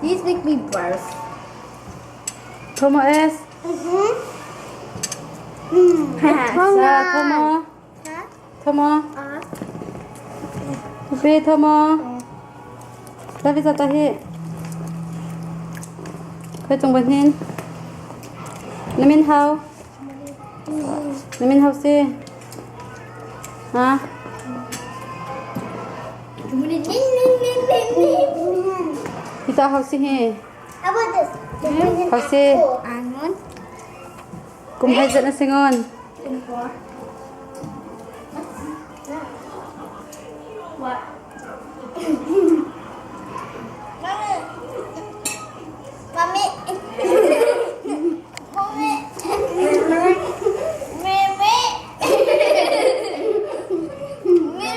These make me barf. Thomo es. Sa thomo. Thomo. Tupi thomo. Tapi sa tahi. Khoi chung ban hin. Na min hau. Na min hau si. Ha? Hi ta hau si hi. How about this? Hau si. Kum hai zat na singon. What? Mommy. Mommy. Mommy. Mommy.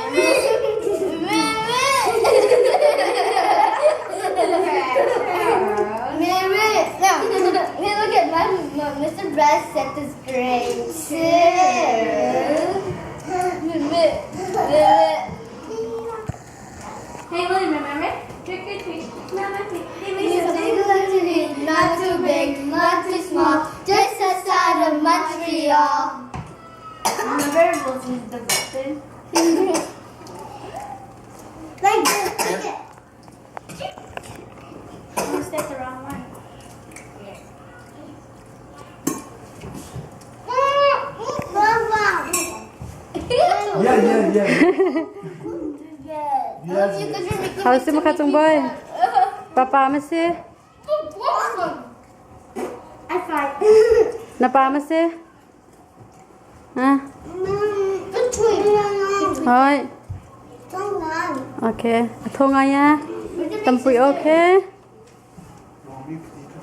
Mommy. No. Hey, look at my, my Mr. Brad said this great too. Hey, William, remember? Trick or treat. Mama, hey, Lisa. Not too big, not too small, just outside of Montreal. Remember Wilson's the button? Like this, look it. You said the wrong one. Yeah. Yes. Hau si makha chung boy. Papa ma si. I fight. Na pa ma si. Ha? Hoi. Okay. A tho ngai ya. Tampui okay. Mommy potato.